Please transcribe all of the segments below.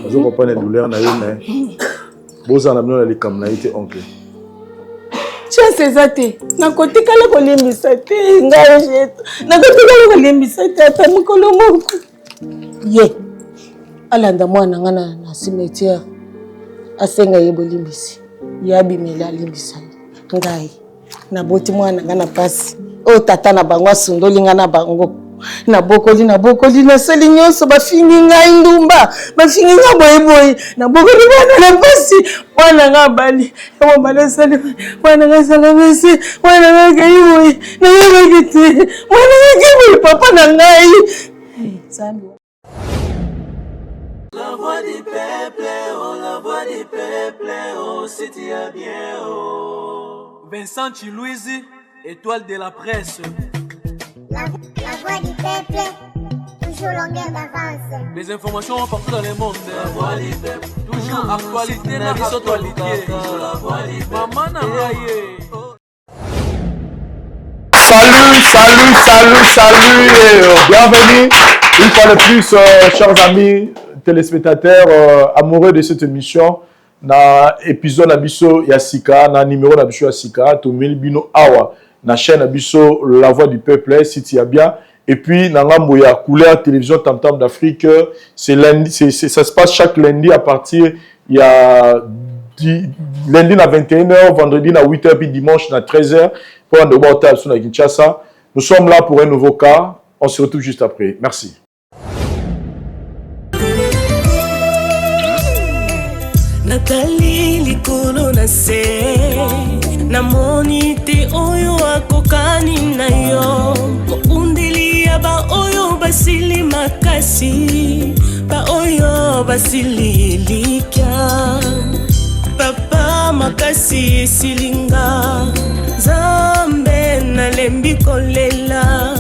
Nazo comprendre douleur na yo mais bozala na bino na likambo na ye te oncle. Chance eza te, nakotikala kolimbisa te ngai jeto, nakotikala kolimbisa te ata mokolo moko. Ye alanda mwana nga na cimetière asenga ye bolimbisi, ye abimela alimbisa ye ngai. Naboti mwana nga na pasi oyo tata na bango asundoli nga na bango, nabokoli nabokoli nasali nyonso, bafingi ngai ndumba, bafingi nga boyeboye, nabokoli mwana na pasi, mwana nga abali ya mobali asali, mwana nga asala mesi, mwana nga akei boye, nayebaki te, mwana nga akei boye, papa na ngai Nzambe. La voix du peuple, oh la voix du peuple, oh si tu as bien, oh. Vincent Chiluizi, étoile de la presse. La voix du peuple, toujours longueur d'avance. Les informations partout dans le monde. La voix du peuple, toujours actualité na actualité. La voix du peuple. Maman na ngai. Salut, salut, salut, salut et bienvenue une fois de plus, chers amis téléspectateurs, amoureux de cette émission. Na épisode na biso ya sika, na numéro na biso ya sika, tomeli bino awa na chaîne na biso La Voix du Peuple, si tu as bien. Et puis na ngambo ya couleur télévision Tam Tam d'Afrique, c'est lundi, ça se passe chaque lundi à partir ya lundi na 21h, vendredi na 8h, puis dimanche na 13h. Pour un débat sur la Kinshasa. Nous sommes là pour un nouveau cas. On se retrouve juste après. Merci. Nathalie likolo na se, namoni te oyo akokani na yo, mobundeli ya ba oyo basili makasi, ba oyo basili elikya. Papa makasi esilinga, Nzambe nalembi kolela,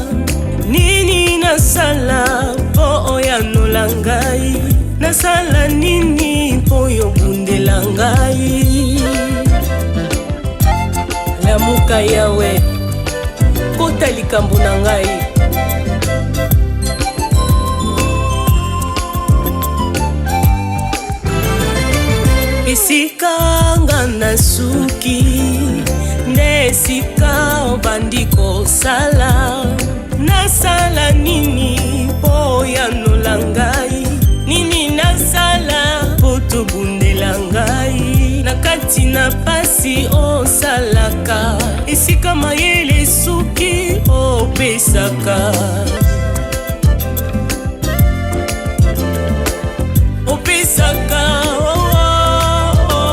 nini nasala mpo oyanola ngai, nasala nini mpo yobundela ngai. Lamuka Yawe, kota likambo na ngai. Esika nga nasuki nde esika obandi kosala, nasala nini mpo oyanola ngai, nini nasala mpo tobundela ngai, na kati na pasi osalaka, esika mayele suki opesaka. Opesaka, oh, oh, oh.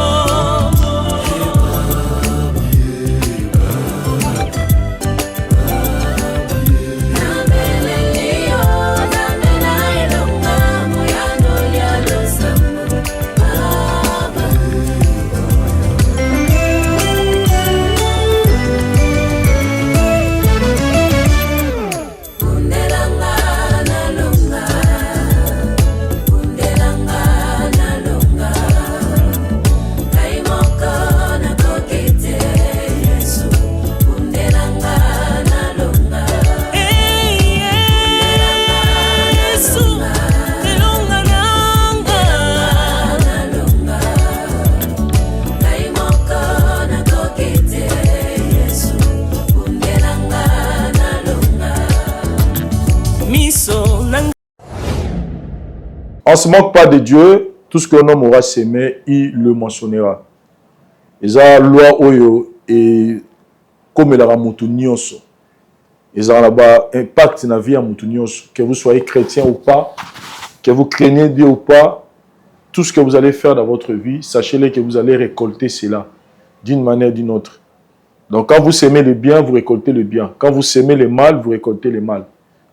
On ne se moque pas de Dieu, tout ce qu'un homme aura semé, il le moissonnera. Eza loi oyo e komelaka mutu nyonso. Ezala na ba impact na vie ya mutu nyonso, que vous soyez chrétien ou pas, que vous craignez Dieu ou pas, tout ce que vous allez faire dans votre vie, sachez-le que vous allez récolter cela d'une manière ou d'une autre. Donc quand vous semez le bien, vous récoltez le bien. Quand vous semez le mal, vous récoltez le mal.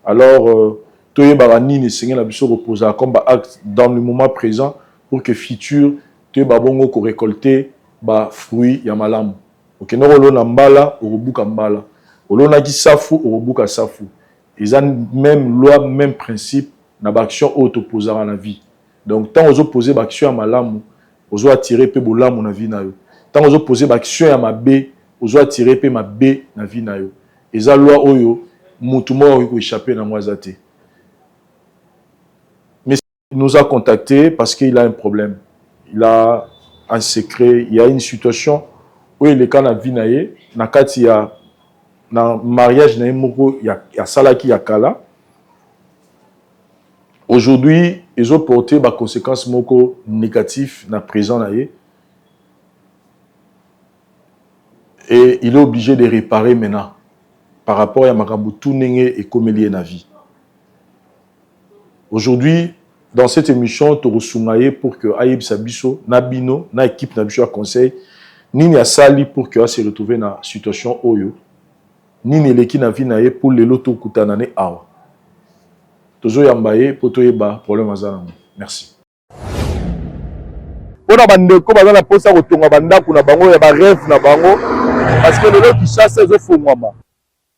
Alors, toyebaka nini esengeli na biso koposaka comme ba acte dans le moment présent pour que futur toyeba bongo ko récolter ba fruits ya malamu. Okende kolona mbala, okobuka mbala. Olonaki safu, okobuka safu. Eza même loi, même principe na ba action oyo topozaka na vie. Donc tant ozo poser ba action ya malamu, ozo attirer pe bolamu na vie na yo. Tant ozo poser ba action ya mabe, ozo attirer pe mabe na vie na yo. Eza loi oyo Mutu moko akoki ko echapper na yango aza te. Mais il nous a contacté parce qu'il a un problème. Il a un secret, il y a une situation oyo eleka na vie na ye na kati ya na mariage na ye moko ya asalaki ya kala. Aujourd'hui, ezo porter ba conséquences moko négatif na présent na ye. Et il est obligé de réparer maintenant par rapport ya makambo tout ndenge ekomeli ye na vie. Aujourd'hui, dans cette émission, tokosunga ye pour que ayebisa biso na bino na équipe na biso ya conseil nini asali pour que ase retrouver na situation oyo, nini eleki na vie na ye pour lelo tokutana ne awa. Tozoyamba ye po toyeba problème aza nango. Merci. Pona ba ndeko baza na posa kotonga ba ndako na bango ya ba rêve na bango parce que lelo Kinshasa ezo fongwama.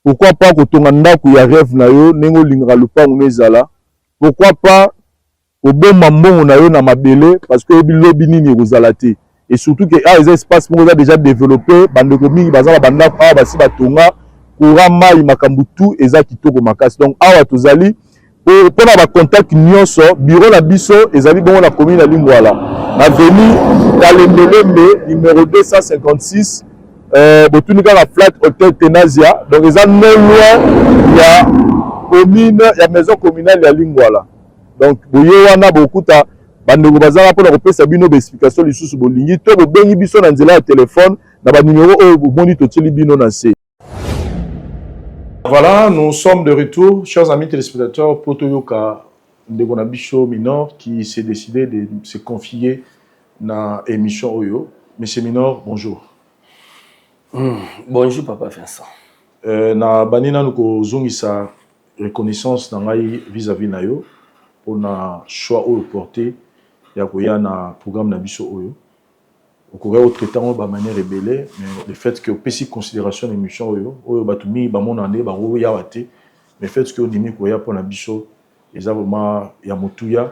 Pourquoi pas kotonga ndako ya rêve na yo ndenge olingaka lopango no ezala. Pourquoi pas kobomba mbongo na yo na mabele parce que oyebi lobi nini ekozala te. Et surtout que awa eza espace moko eza dejà developpe, ba ndeko mingi baza na ba ndako awa basi batonga, courant, mayi, makambo tout eza kitoko makasi. Donc awa tozali mpo na ba contact nyonso, bureau na biso ezali bongo na commune ya Lingwala, na avenue Kalembelembe numero 256. Botuni kaka flat hotel Tenazia, donc eza non loin ya commune ya maison communale ya Lingwala. Donc boye wana bokuta bandeko bazala mpona kopesa bino ba explication lisusu bolingi to bobengi biso na nzela ya telefone na ba numero oyo bomoni totieli bino na se. Voilà, nous sommes de retour, chers amis téléspectateurs, pour toyoka ndeko na biso Minor qui s'est décidé de se confier na émission oyo. Monsieur Minor, bonjour. Bonjour papa Vincent. Na bandi nanu kozongisa reconnaissance na ngai vis-à-vis na yo mpona choix oyo porté ya koya na programme na biso oyo. Okoki kotraiter yango ba manière ebele, mais le fait que opesi considération na émission oyo, oyo bato mingi bamona nde bakoyawa te, mais le fait que ondimi koya mpona biso eza vraiment ya motuya.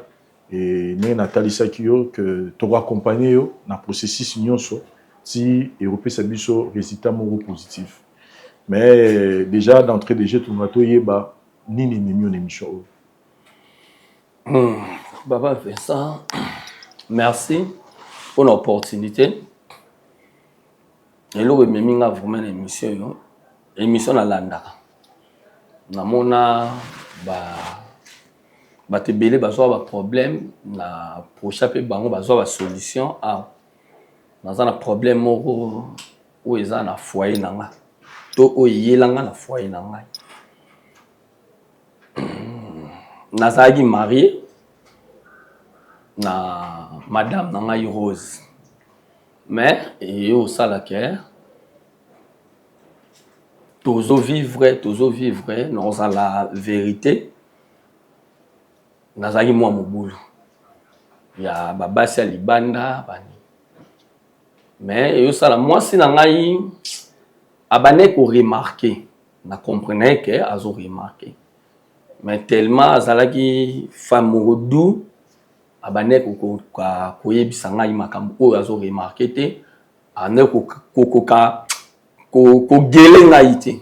E ndenge natalisaki yo que tokoaccompagne yo na processus nyonso ti ekopesa biso résultat moko positif. Mais déjà, d'entrée de jeu, tolinga toyeba nini ememi yo na émission oyo. Papa Vincent, merci pour l'opportunité. Eloko ememi nga vraiment na émission oyo, émission nalandaka, namona ba bato ebele bazwa baproblème na procha mpe bango bazwa basolution. Awa naza na problème moko oyo eza na foyer na nga to oyo eyelanga na foyer na ngai. Nazalaki marié na madame na ngai Rose, mais eye osalaka tozovivre nakozala vérité, nazalaki mwa mobulu ya babasi ya libanda bani, mais eyosala mwasi na ngai abandaki koremarquer. Na comprenait ke azo remarquer, mais tellement azalaki femme moko doux, abandaki kokoka koyebisa ngai makambo oyo azo remarquer te, abandaki kokoka kogele ngai te.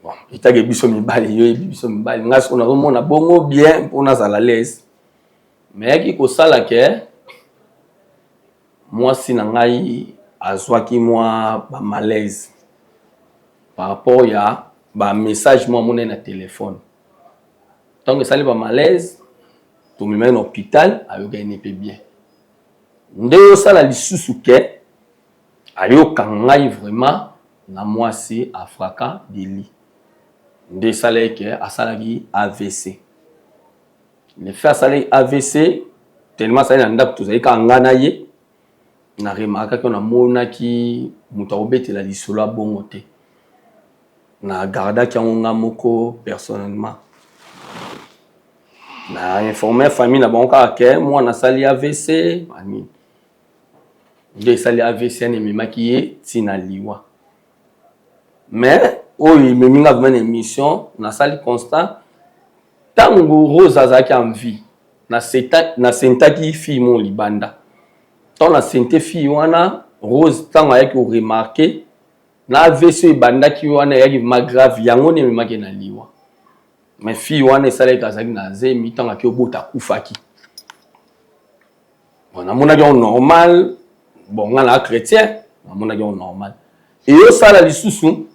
Bon, etake biso mibali, yo yebi biso mibali, ngai soki nazomona bongo bien mpo nazala l'aise, mais yaki kosala ke mwasi na ngai azwaki mwa bamalaise par rapport ya bamessage mwa amonai na telefone. Ntango esali bamalaise, tomemaki na hôpital, ayokaki ne mpe bien. Nde osala lisusu ke ayoka ngai vraiment na mwasi afraka deli, nde esalaki ke asalaki AVC. Le fait asalaki AVC, tellement asali na ndako, tozali kaka ngai na ye, na remarquaki, namonaki moto akobetela lisolo ya bongo te. Na gardaki yango nga moko personnellement, na informe famille na bango kaka ke mwana asali AVC anini. Nde esali AVC wana ememaki ye ntina liwa. Mais oyo ememi nga vraiment na émission, nasali constat, ntango Rose azalaki en vie, nasentaki fille mo libanda. Ntango nasente fille wana, Rose ntango ayaki koremarquer Na AVC oyo ebandaki wana eyaki vraiment grave, yango nde ememaki ye na liwa. Mais fille wana esalaki azalaki na zemi, ntango ake obota akufaki. Bon, namonaki yango normal. Bon, nga na chrétien, namonaki yango normal. Eyosala lisusu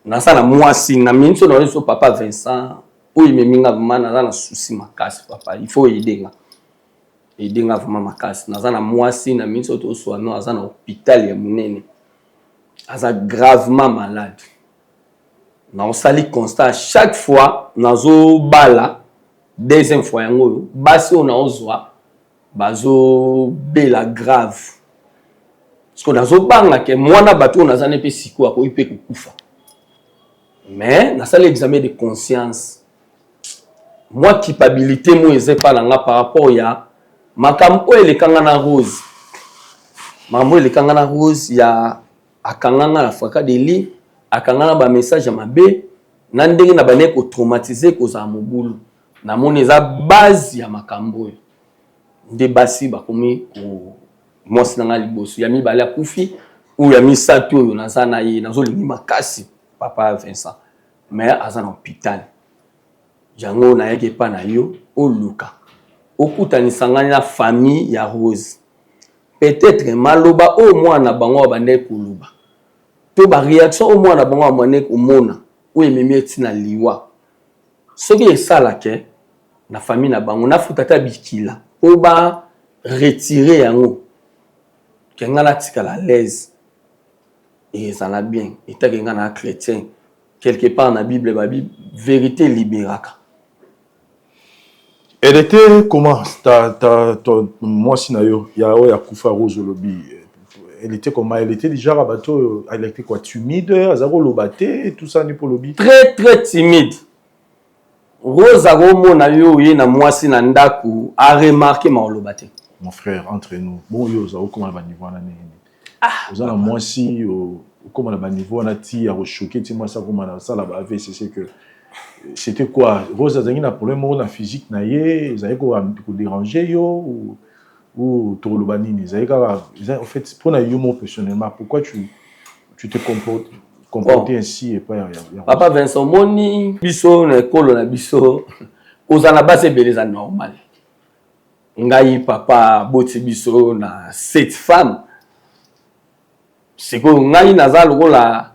naza na mwasi na minso na biso, papa Vincent, oyo ememi nga vraiment, naza na souci makasi. Papa, il faut aider nga, aider nga vraiment makasi. Naza na mwasi na minso, toswano, aza na hôpital ya monene, aza gravement malade. Naosali constat, chaque fois nazobala deuxième fois, yango oyo basi oyo naozwa bazobela grave, parce que nazobanga ke mwana bato oyo naza ne mpe sikoyo akoki mpe kokufa. Mais nasali examen de conscience, mwa culpabilité mo eza epa na nga par rapport ya makambo oyo elekanga na Rose, makambo oyo elekanga na Rose ya akanganga na Fracadeli, akanga na bamessage ya mabe na ndenge na bandeki kotraumatiser, kozala mobulu. Namoni eza base ya makambo oyo nde basi bakomi ko mwasi na ngai liboso ya mibale akufi, oyo ya misato oyo naza na ye, nazolingi makasi, papa Vincent, mais aza na hôpital. Yango nayaki epa na yo, oluka okutanisa ngai na famille ya Rose. Peut-être maloba oyo mwana bango babandaki koloba to baréaction oyo mwana bango babandaki komona oyo ememi eti na liwa, soki esalake na famille na bango, nafuta ata bikila mpo baretirer yango, ke ngai natikala à l'aise, ezala bien. Etake ngai na chrétien, quelque part na Bible babi vérité libéraka. Elle était comment, ta mwasi na yo ya oyo akufa, Rose? Olobi elle était comment? Elle était déjà bato, elle était quoi, timide, aza koloba te, tout ça, ni mpo olobi? Très très timide. Rose akomona yo oye na mwasi na ndako, aremarquer, ma oloba te. Mon frère, entre nous, bon, yo oza okóma na baniveau wana ndenge nini? Oza na mwasi, okóma na baniveau wana ti ya kochoquer, ti mwasi akóma na osala ba AVC, c'est que c'était quoi? Rose azalaki na problème moko na physique na ye, ezalaki kodéranger yo ou tokoloba nini? Ezalaki kaka, en fait, mpona yo moko personnellement, pourquoi tu te comportais bon ainsi epai ya Papa Vincent, omoni, biso na ekolo na biso, kozala na basi ebele eza normal. Ngai papa aboti biso na sept femmes. Sikoyo ngai naza lokola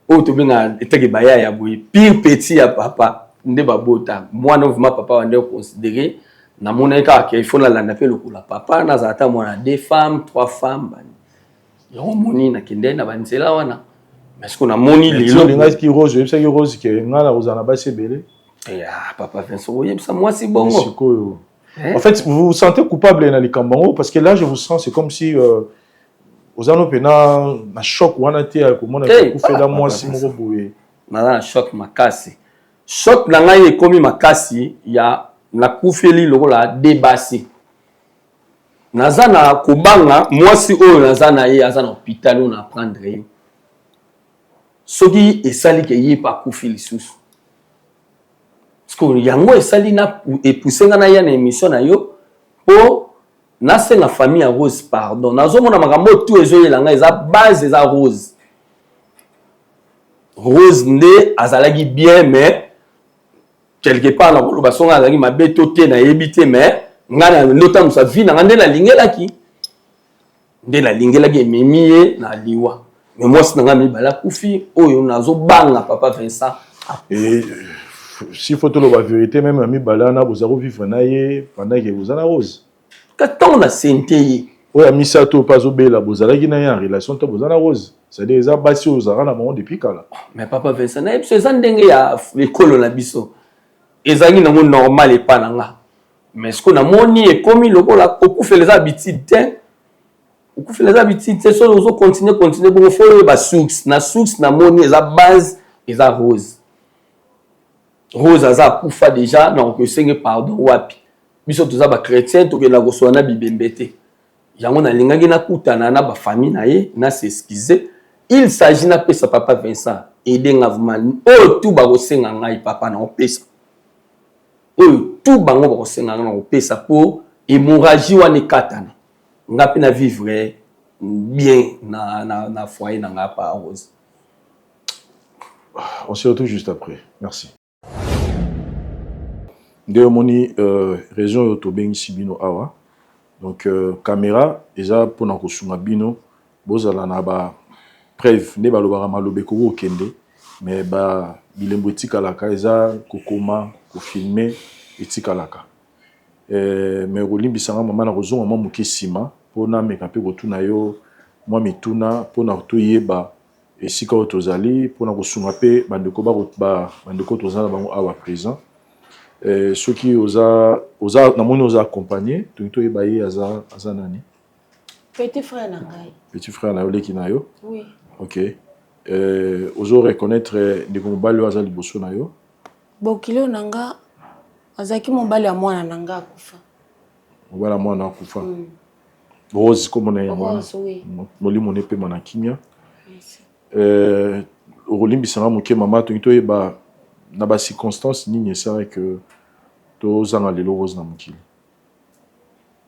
oyo tobenga eteke baya ya boye, pire petit ya papa nde babota mwana. Vraiment, papa bande considérer, namonaki kaka ke il faut nalanda mpe lokola papa, nazala ata mwana deux femmes, trois femmes. Bani yango omoni nakende na banzela wana, mais sikoyo namoni lelo olingaki Rose, oyebisaki Rose ke ngai na kozala na basi ebele? Ya papa Vincent, oyebisa mwasi bongo? Sikoyo, en fait, vous vous sentez coupable na likambo yango? Parce que là, je vous sens, c'est comme si oza no mpena na choc wana te ya komona kufela mwasi moko boye. Naza na choc makasi. Choc na ngai ekomi makasi ya nakufeli lokola de basi. Naza na kobanga mwasi oyo naza na ye, aza na hôpital oyo na prendre ye, soki esali ke ye mpe akufi lisusu. Parce que yango esali na epousser nga naya na émission na yo mpo nasenga famille ya Rose pardon. Nazomona makambo oyo tu ezoyela ngai, eza base, eza Rose. Rose nde azalaki bien, mais quelque part nakoloba songo azalaki mabe to te, nayebi te. Mais ngai na ndotambusa vie na ngai nde nalingelaki, nde nalingelaki, ememi ye na liwa. Mais mwasi na ngai mibale akufi, oyo nazobanga, papa Vincent. Et s'il faut toloba vérité, même ya mibale wana boza kovivre na ye pendant ke boza na Rose? Ka ntango na sente ye. Oyo ya misato mpe azobela, bozalaki na ye en relation to boza na Rose? C'est-à-dire eza basi oyo ozalaka na bango depuis kala? Mais papa Vincent, nayebi biso eza ndenge ya ekolo na biso, ezalaki nango normal epa na nga. Mais siko namoni ekomi lokola kokufela eza habitude te, kokufela eza habitude te. Soki ozocontinuer continuer bongo, faut oyeba source na source. Namoni eza base, eza Rose. Rose aza akufa déjà, nakoki osenge pardon wapi? Biso toza bachrétien, tokenda kosola na bibembe te. Yango nalingaki nakutana na bafamille na ye, na s'excuse. Il s'agit napesa papa Vincent, aide nga vraiment. Oyo tu bakosenga ngai, papa, na opesa. Oyo tu bango bakosenga ngai, na kopesa, mpo hémorragie wana ekatana, nga mpe na vivre. bien na, na, na foyer na nga pa Rose. On se retrouve juste après. Merci. Nde omoni euh, raison oyo tobengisi bino awa. Donc euh, camera eza mpona kosunga bino bozala na ba preuve nde balobaka maloba ekoki kokende mais ba bilembo etikalaka eza kokoma kofilme etikalaka. Eh, mais okolimbisa nga mama, nakozonga mwa moke nsima mpo nameka mpe kotuna yo mwa mituna mpo na toyeba esika oyo tozali mpo na kosunga mpe bandeko bandeko toza na bango awa présent. Eh, soki oza oza namoni oza accompagné, tolingi toyeba ye aza aza nani? Petit frère na ngai. Petit frère na yo, leki na yo? Oui. Ok. Eh, ozo reconnaître ndeko mobali oyo aza liboso na yo? Bokilo na nga azalaki mobali ya mwana na nga akufa. Mobali ya mwana akufa. Rose kombo na ye yango wana. Rose, oui. Molimo na epema na kimia. Euh, okolimbisa nga moke mama, tolingi toyeba na ba circonstances nini esalaki que tozanga lelo Rose na mokili.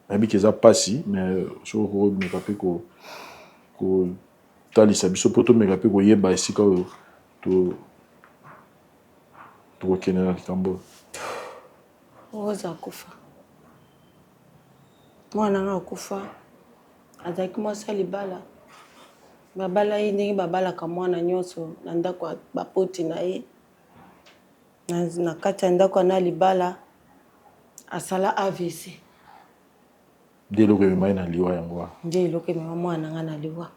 Nayebi ke eza pasi mais soki okomeka mpe kotalisa biso mpo tomeka mpe koyeba esika oyo to tokokende na likambo oyo. Rose akufa. Mwana nga akufa. Azalaki mwasi ya libala. Babala ye ndenge babalaka mwana nyonso na ndako ya bapoti na ye. Na kati ya ndako ya libala asala AVC. Nde eloko emema ye na liwa yango wana. Nde eloko emema mwana na nga na liwa.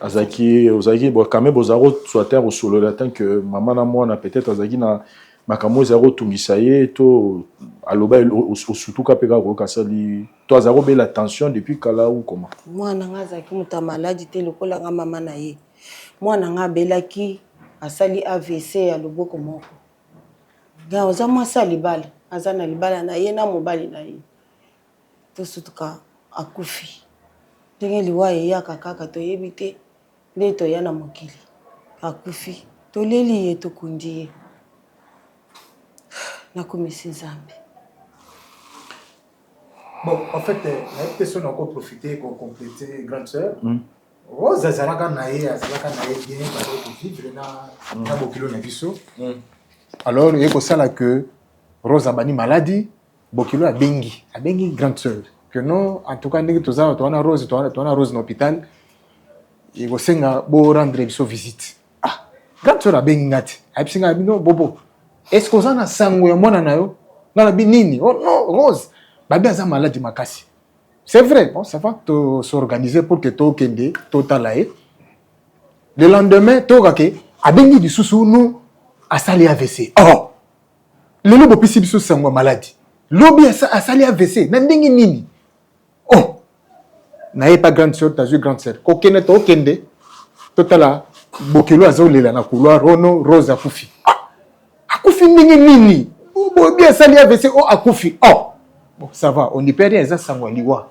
Azalaki ozalaki bon quand même bozala kozwa te ya kosolola tant que mama na mwana, peut-être azalaki na makambo oyo ezalaki kotungisa ye to aloba osutuka mpe kaka koyoka asali to azalaki kobela tension depuis kala ou comment? Mwana nga azalaki moto ya maladi te lokola nga mama na ye. Mwana nga abelaki, asali AVC ya loboko moko. Nga oza mwasi ya libala, aza na libala na ye na mobali na ye. Tosutuka akufi. Ndenge liwa eyaka kaka toyebi te nde toya na mokili. Akufi, toleli ye, tokundi ye. Nakumisi Nzambe. Bon, en fait, nayebi te soki nako profiter ko compléter grande sœur. Rose azalaka na ye bien, bazalaki kovivre na bokilo na biso. Alors eye kosala que Rose abandi maladi, bokilo abengi grande sœur que non, en tout cas ndenge toza towana Rose, towana Rose na hôpital, ekosenga bo rendre biso visite. Ah, grande sœur abengi nga te, ayebisi nga bino: "Bobo, est ce que oza na sango ya mwana na yo?" Nga nabi: "Nini?" "Oh non, Rose babi aza maladi makasi." C'est vrai, bon, ça va, to s'organiser pour que tokende totala ye. Le lendemain toyoka ke abengi lisusu no asali AVC. Oh, lelo bopesi biso sango ya maladi, lobi asali AVC na ndenge nini? Oh, naye pa grande sœur, tazwi grande sœur, kokende tokende totala bokelo azolela na couloir: "Oh non, Rose akufi." Ah, akufi ndenge nini? Bobi asali AVC o akufi. Oh bon, ça va, on n'y peut rien, eza sango ya liwa,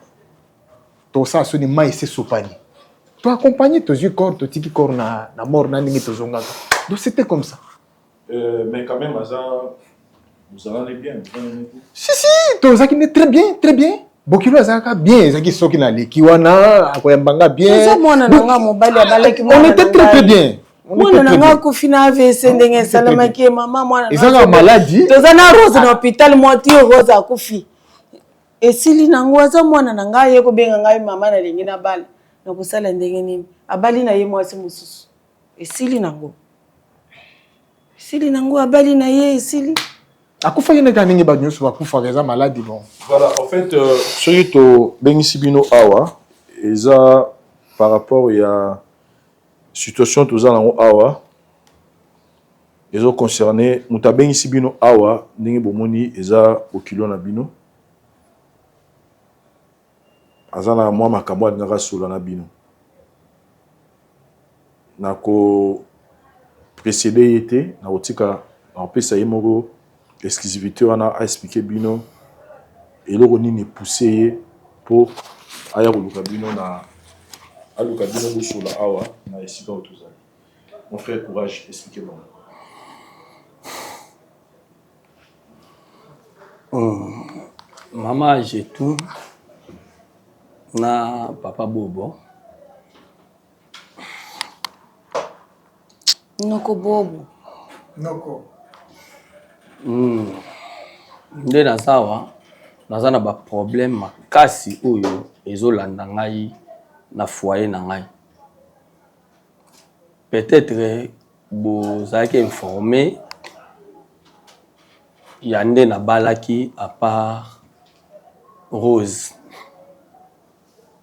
tosala soni mai ese esopani, toaccompagne, tozwi corps, totiki corps na mort na ndenge tozongaka. Donc c'était comme ça. Mais quand même aza bozalani bien? Si si, tozalaki nde très bien, très bien. Bokilo azalaka bien, ezalaki soki naleki wana akoyambanga bien. Eza mwana na nga mobali abalaki. On était très très bien. Mwana na nga akufi na AVC, ndenge esalamaki ye mama mwana. Ezaka maladi. Toza na Rose na hôpital, mwati Rose akufi, esili nango. Aza mwana na ngai, ye kobenga ngai mama, nalingi na bala, nakosala ndenge nini? Abali na ye mwasi mosusu, esili nango, esili nango, abali na ye, esili. Akufaki nde kaka ndenge bato nyonso bakufaka, eza maladi, bon. Voilà, en fait soki tobengisi bino awa eza par rapport ya situation toza nango awa, ezoconcerne moto abengisi bino awa. Ndenge bomoni, eza bokilo na bino, aza na mwa makambo alingaka asola na bino. Nako précéder ye te, nakotika, nakopesa ye moko exclusivité wana aexplique bino eloko nini epousse ye mpo aya koluka bino na aluka bino bosola awa na esika oyo tozali. Mon frère, courage, explique bango. Mama Jetou na papa Bobo. Noko Bobo. Noko. Nde naza awa, naza na ba problème makasi oyo ezolanda ngai na foyer na ngai. Peut-être bozalaki informé ya nde nabalaki à part Rose.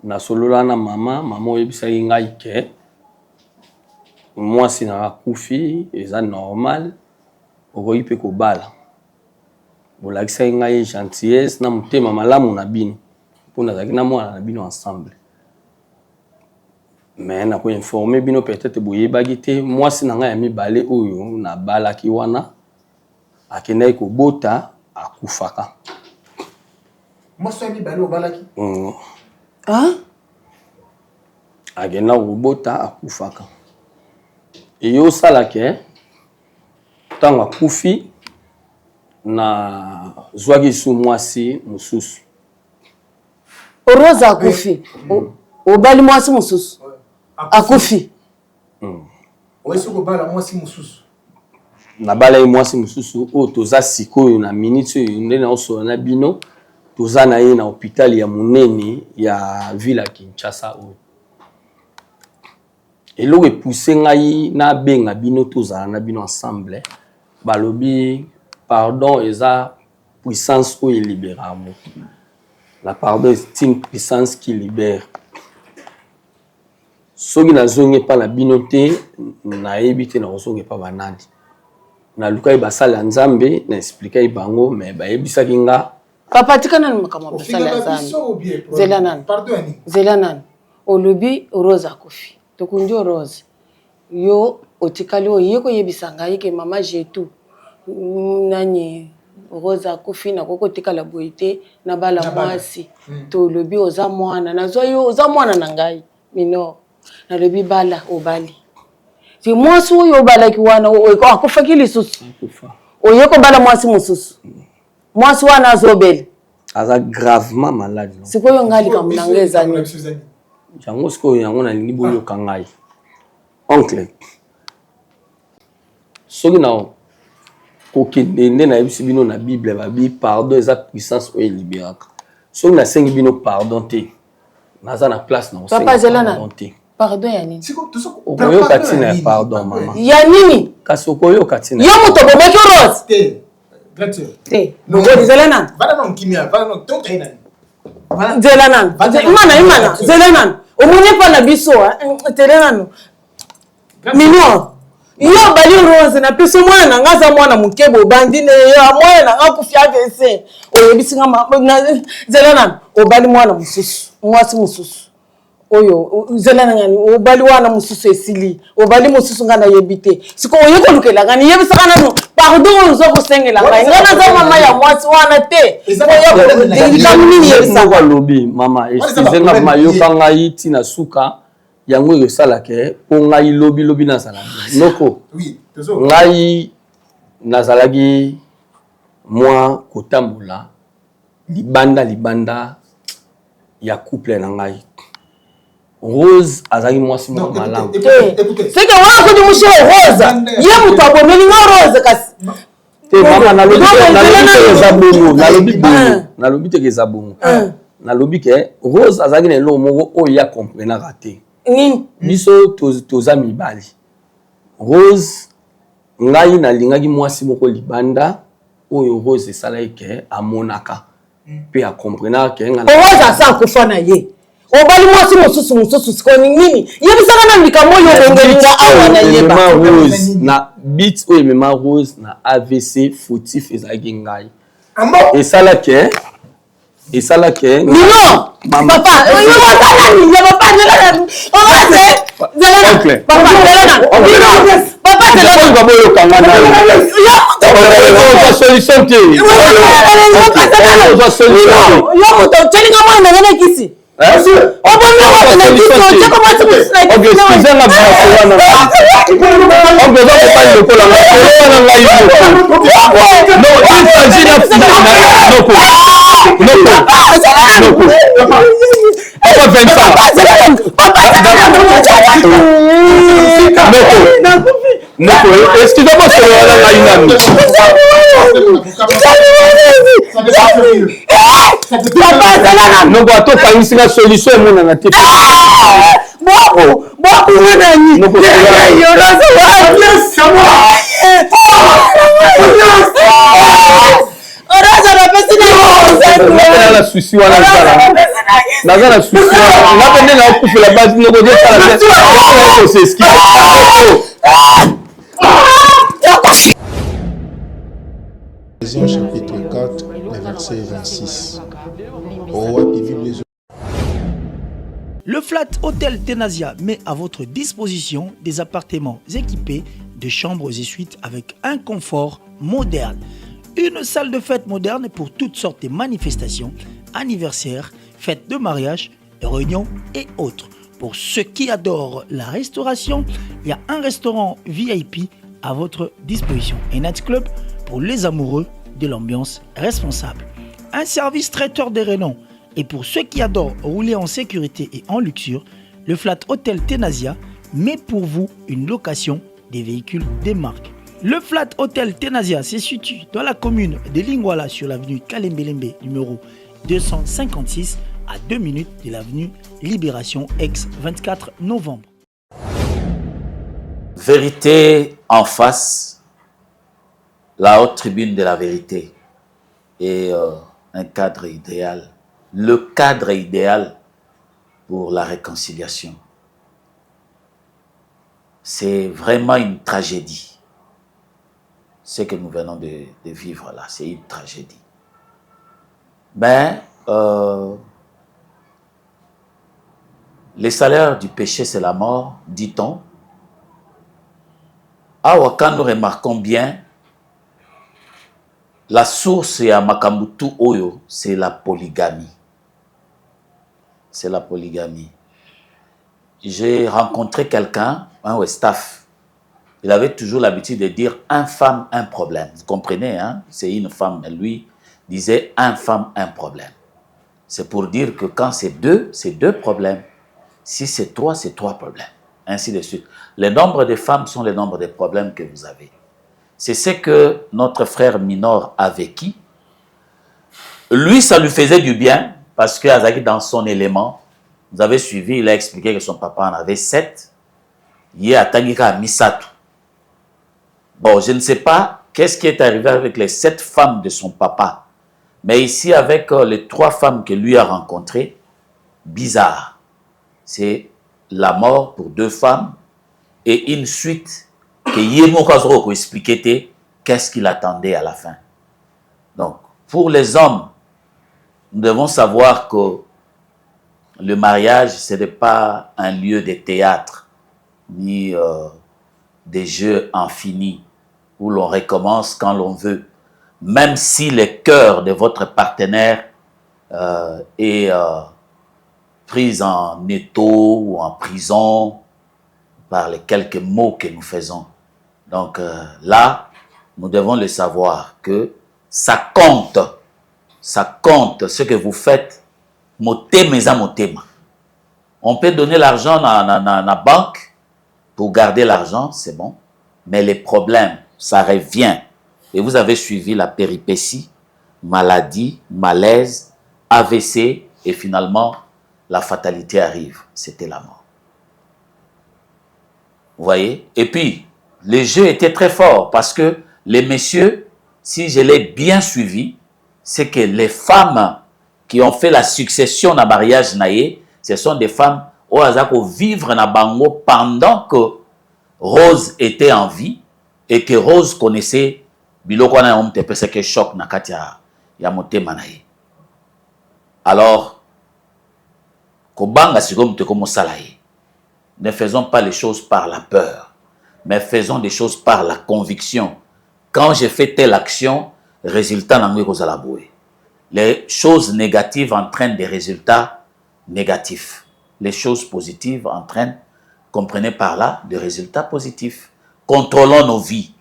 Nasolola na mama, mama oyebisaki ngai ke mwasi na akufi, eza normal, okoki mpe kobala. Bolakisaki ngai gentillesse na motema malamu na bino mpo nazalaki na mwana na bino ensemble. Mais nakoinforme bino, peut-être boyebaki te, mwasi na ngai ya mibale oyo nabalaki wana akendaki kobota, akufaka. Mwasi ya mibale obalaki? Ah? Akenda kobota, akufaka. Eyosalaka ntango akufi, nazwaki su mwasi mosusu. Rose akufi, obali mwasi mosusu, akufi. Oyesi kobala mwasi mosusu? Nabalaki mwasi mosusu oyo toza sikoyo na minute oyo nde naosola na bino, toza na ye na hôpital ya monene ya ville ya Kinshasa. Oyo eloko epousse ngai nabenga bino, tozala na bino ensemble. Balobi pardon eza puissance oyo elibéraka moto. La pardon est une puissance qui libère. Soki nazongi epa na bino te, nayebi te nakozonga epa banani. Nalukaki basali ya Nzambe, na expliquaki bango, mais bayebisaki nga. Papa, tika nanu makambo ya basali ya Nzambe. Zela nanu, zela nanu. Olobi Rose akufi, tokundi yo Rose, yo otikali oye koyebisa ngai ke mama Jetu nani Rose akufi, nakoki kotikala boye te, nabala mwasi. Tolobi oza mwana, nazwa yo, oza mwana na ngai minor. Nalobi bala, obali. Ti mwasi oyo obalaki wana akufaki lisusu, oye kobala mwasi mosusu, mwasi wana azobela. Aza gravement malade. Sikoyo ngai likambo na ngai eza nini? Yango sikoyo, yango nalingi boyoka ngai, oncle. Soki na kokende nde nayebisi bino, na Bible babi pardon eza puissance oyo elibéraka. Soki nasengi bino pardon te, naza na place na kosenga pardon te. Pardon ya nini? Okoyoka ntina ya pardon, mama. Ya nini? Kasi okoyoka ntina. Yo moto obomaki Rose te. Zela nanu, zela nanu, imana, imana, zela nanu. Omoni epa na biso, tele nanu. Minor, yo obali Rose, napesi mwana na nga, aza mwana moke, bobandi mwana na nga akufi AVC, oyebisi nga zela nanu. Obali mwana mosusu, mwasi mosusu oyo, zela na ngani, obali wana mosusu, esili, obali mosusu, ngai nayebi te. Sikoyo oye kolukela ngani, yebisaka nanu pardon oyo oza kosengela ngai. Ngai naza mama ya mwasi wana te. Likambo nini? Yebisaka. Alobi mama, excuse nga, mayoka ngai ntina suka yango oyo esalaka mpo ngai lobi lobi nazala noko. Ngai nazalaki mwa kotambola libanda, libanda ya couple na ngai. Rose azalaki mwasi moko malamu. Seke wana soki mushi Rose, ye moto abomeli nga Rose kasi. Te mama, nalobi te eza bongo, nalobi bongo, nalobi te eza bongo. Nalobi ke Rose azalaki na eloko moko oyo ya comprenaka te. Biso toza mibali. Rose, ngai nalingaki mwasi moko libanda oyo Rose esalaki ke amonaka mpe acomprenaka ke nga. Rose asa akufa na ye, obali mwasi mosusu mosusu. Sikoyo nini? Yebisaka na likambo oyo obongelinga awa, nayeba. Rose na bit oyo emema Rose na AVC, fautif ezalaki ngai. Esalaki, esalaki. Mino, papa, oyo ya papa, Oncle. Papa, papa. Boyokanga, ozwa solution te, ozwa solution te. Yo moto otyelinga mwana na ngai na kisi, obomi na kisi, otyaka mwasi mosusu na kisi. Excuse nga, biso wana oncle oza mobali lokola nga, solo wana ngai moko. Non, il s'agit na noko, noko, noko, papa. Vincent. Noko. Noko, excusez-moi, solola na ngai nanu. Noko ata okangisi nga solution emonana te. Bwaku, bwaku nani? Noko na susi wana naza na susi wana nga mpe nde nakufela basi noko ozosala koseski. Ephésiens chapitre 4, le verset 26. Owapi Bible. Le Flat Hotel Tenasia met à votre disposition des appartements équipés de chambres et suites avec un confort moderne. Une salle de fête moderne pour toutes sortes de manifestations, anniversaires, fêtes de mariage, réunions et autres. Pour ceux qui adorent la restauration, il y a un restaurant VIP à votre disposition. Un night club pour les amoureux de l'ambiance responsable. Un service traiteur de renom. Et pour ceux qui adorent rouler en sécurité et en luxure, le Flat Hotel Tenasia met pour vous une location des véhicules des marques. Le Flat Hotel Tenasia se situe dans la commune de Lingwala sur l'avenue Kalembelembe numéro 256 à 2 minutes de l'avenue Libération ex 24 novembre. Vérité en face, la haute tribune de la vérité est euh, un cadre idéal, le cadre idéal pour la réconciliation. C'est vraiment une tragédie. Ce que nous venons de, de vivre là, c'est une tragédie. Mais euh, le salaire du péché, c'est la mort, dit-on. Awa, quand nous remarquons bien, la source ya makambo tout oyo, c'est la polygamie. C'est la polygamie. J'ai rencontré quelqu'un, un staff. Il avait toujours l'habitude de dire un femme, un problème. Vous comprenez, hein? C'est une femme, mais lui disait un femme, un problème. C'est pour dire que quand c'est deux, c'est deux problèmes. Si c'est trois, c'est trois problèmes. Ainsi de suite. Le nombre de femmes sont le nombre de problèmes que vous avez. C'est ce que notre frère Minor a vécu. Lui, ça lui faisait du bien parce que azaki dans son élément, vous avez suivi, il a expliqué que son papa en avait sept. Ye atangi kaka misato. Bon, je ne sais pas qu'est-ce qui est arrivé avec les sept femmes de son papa. Mais ici, avec euh, les trois femmes que lui a rencontrées, bizarre. C'est la mort pour deux femmes et une suite que ye moko azokoka ko expliquer te qu'est-ce qu'il attendait à la fin. Donc, pour les hommes, nous devons savoir que le mariage, ce n'est pas un lieu de théâtre, ni euh, des jeux infinis où l'on recommence quand l'on veut. Même si le cœur de votre partenaire euh, est euh, pris en étau ou en prison par les quelques mots que nous faisons. Donc euh, là, nous devons le savoir que ça compte. Ça compte ce que vous faites. Motema eza motema. On peut donner l'argent na, na, na, na banque pour garder l'argent, c'est bon. Mais les problèmes, ça revient. Et vous avez suivi la péripétie, maladie, malaise, AVC, et finalement, la fatalité arrive. C'était la mort. Vous voyez Et puis, le jeu était très fort parce que les messieurs, si je l'ai bien suivi, c'est que les femmes qui ont fait la succession na mariage na ye, ce sont des femmes oyo aza ko vivre na bango pendant que Rose était en vie et que Rose connaissait biloko wana yango moto epesaki choc na kati ya, ya motema na ye. Alors, kobanga sikoyo moto ekomosala ye. Ne faisons pas les choses par la peur, mais faisons des choses par la conviction. Quand je fais telle action, résultat nango ekozala boye. Les choses négatives entraînent des résultats négatifs. Les choses positives entraînent, comprenez par là, des résultats positifs. Contrôlons nos vies.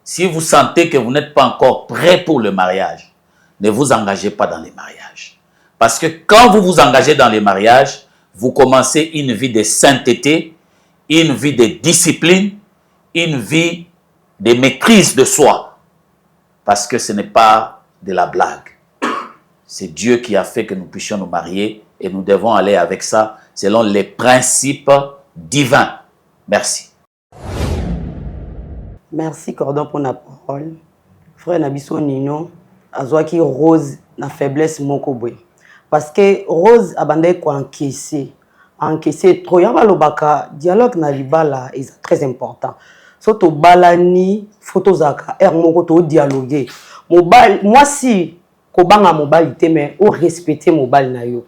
Si vous sentez que vous n'êtes pas encore prêt pour le mariage, ne vous engagez pas dans les mariages. Parce que quand vous vous engagez dans les mariages, Vous commencez une vie de sainteté, une vie de discipline, une vie de maîtrise de soi. Parce que ce n'est pas de la blague. C'est Dieu qui a fait que nous puissions nous marier et nous devons aller avec ça selon les principes divins. Merci. Merci Cordon pour la parole. Frère na biso Nino azwaki Rose na faiblesse moko boye. Parce que Rose abandaki ko encaisser, encaisser trop. Yango balobaka dialogue na libala eza très important. So tobalani, faut tozalaka heure moko to dialoguer. Mobali mwasi kobanga mobali te mais o respecter mobali na yo.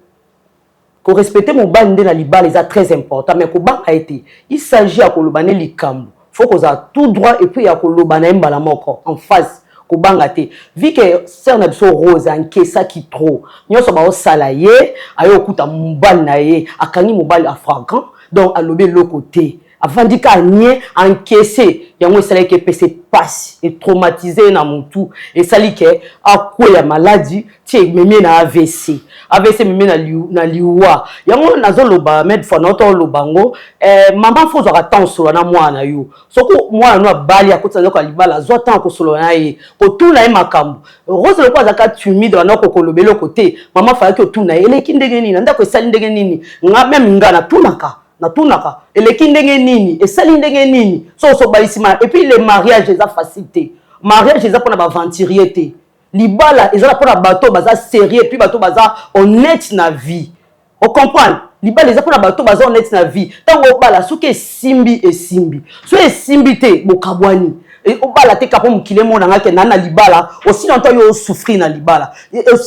Ko respecter mobali nde na libala eza très important mais kobanga ye te. Il s'agit ya koloba ne likambo. Faut kozala tout droit et puis ya koloba na ye mbala moko en face. Kobanga te. Vu que sœur na biso Rose ankesaki trop. Nyonso baosala ye, aye okuta mobali na ye, akangi mobali afranquant, donc alobi eloko te. Avandi kaka nie, encaisse. Yango esalaki epesa pasi, etraumatise ye na mutu, esali ke akweya maladi ti ememi ye na AVC. AVC ememi ye na liwa. Yango nazoloba maintes fois, naota oloba yango, eh, mama faut ozwaka temps osolola na mwana na yo. Soki mwana no abali akotisa ndako ya libala, azwa temps kosolola na ye, kotuna ye makambo. Rose lokola azalaka timide, wana kokoloba eloko te, mama falaki otuna ye eleki ndenge nini na ndako, esali ndenge nini. Nga meme nga natunaka natunaka eleki ndenge nini, esali ndenge nini, so osobalisi ma. Et puis le mariage eza facile te, mariage eza mpona baaventurier te. Libala eza mpona bato baza sérieux, puis bato baza honnête na vie. Ocomprendre, libala eza mpona bato baza honnête na vie. Ntango obala, soki esimbi esimbi, so esimbi te bokabwani. Obala te kapo mokili emonanga ke na na libala. Aussi longtemps yo osouffrir na libala,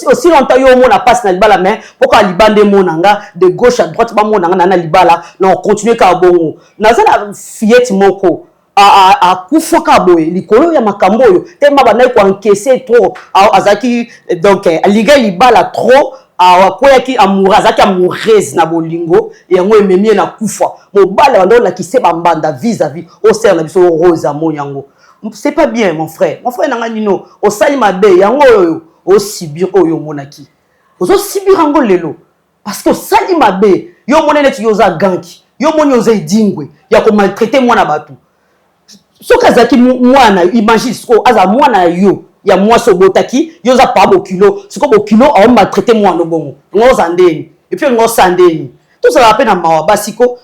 aussi longtemps yo omona mpasi na libala, mais mpo kaka libanda emonanga de gauche à droite, bamonanga na na libala, na ocontinue kaka bongo. Naza na fillette moko akufa kaka boye likolo ya makambo oyo te, ma bandaki koencaisser trop, azalaki donc alingai libala trop, akweyaki amour, azalaki amoureuse na bolingo, yango ememi ye na kufa. Mobali banda olakise bambanda vis-à-vis osere na biso Rose amoni yango. C'est pas bien, mon frère, mon frère nanga Nino, osali mabe. Yango oyo osubir, oyo omonaki ozosubir yango lelo parce que osali mabe. Yo omoni neti yo oza ganki, yo omoni oza edingwe ya komaltraiter mwana bato. Soki azalaki mwana, imagine sikoyo azala mwana yo ya mwasi obotaki, yo oza pa bokilo, sikoyo bokilo aomaltraiter mwana bongo, ngo oza ndeni et puis ngo osa ndeni. Tozalaka mpe na mawa basiko.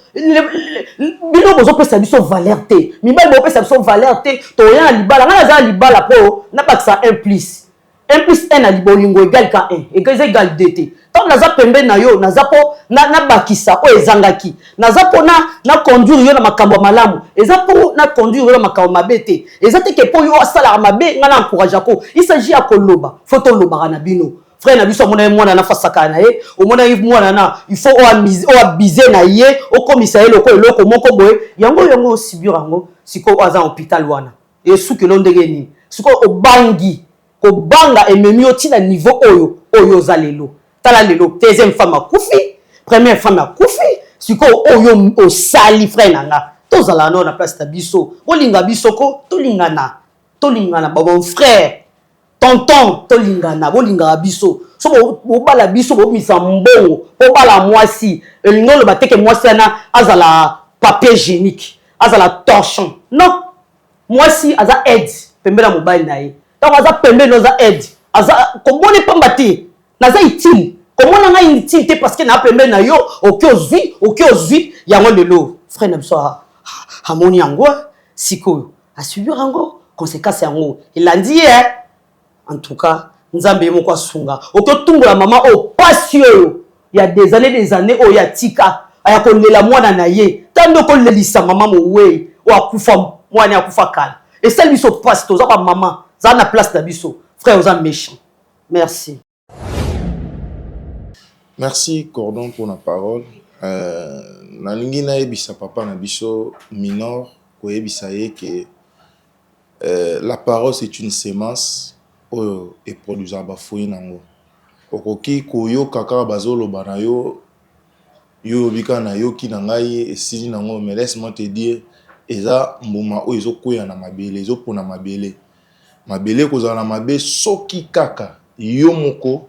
Bino bozopesa biso valeur te, mibali bopesa biso valeur te. Toya na libala, ngai naza na libala mpo nabakisa 1 plus 1 plus 1 na bolingo égal ka 1, eza égal 2 te. Ntango naza pembeni na yo, naza mpo nabakisa oyo ezangaki, naza mpo na conduire yo na makambo ya malamu, eza mpo na conduire yo na makambo mabe te. Eza te ke mpo yo asalaka mabe, ngai na encourage ko. Il s'agit ya koloba, faut tolobaka na bino. Frère na biso amona ye mwana na fasaka na ye, omona ye mwana na il faut oabize na ye, okomisa ye lokola eloko moko boye. Yango yango osubir yango sikoyo, aza hôpital wana, esukelo ndenge nini? Sikoyo obangi, kobanga ememi yo ntina niveau oyo oyo oza lelo. Tala lelo, deuxième femme akufi, première femme akufi, sikoyo oyo osali. Frère na nga, tozala nao na place na biso, bolinga biso ko, tolingana, tolingana babon frère, tonton, tolingana, bolingaka biso. So bobala biso, bobimisa mbongo, bobala mwasi, elingi oloba teke mwasi wana azala papier hygiénique, azala torchon? Non, mwasi aza aide pembeni ya mobali na ye. Ntango aza pembeni, aza aide, aza komona pamba te. Naza utile, komona ngai utile te parce que na pembeni na yo. Oki ozwi, oki ozwi yango lelo. Frère na biso amoni yango sikoyo, asubir yango, conséquence yango elandi ye. En tout cas, Nzambe ye moko asunga. Oki otumbola mama oyo, pasi oyo ya des années, des années oyo atika, aya kolela mwana na ye. Ntango okolelisa mama mowei oyo akufa, mwana akufa kala, esali biso pasi. Toza bamama, zala na place na biso. Frère, oza méchant. Merci. Merci Cordon pour la parole. Nalingi nayebisa papa na biso Minor, koyebisa ye ke la parole, c'est une semence oyo eproduisaka bafruit nango. Okoki koyoka kaka bazoloba na yo, yo oyobi kaka nayoki na ngai, esili nango. Mais laisse-moi te dire, eza mbuma oyo ezokwea na mabele, ezopona mabele. Mabele ekozala na mabe soki kaka yo moko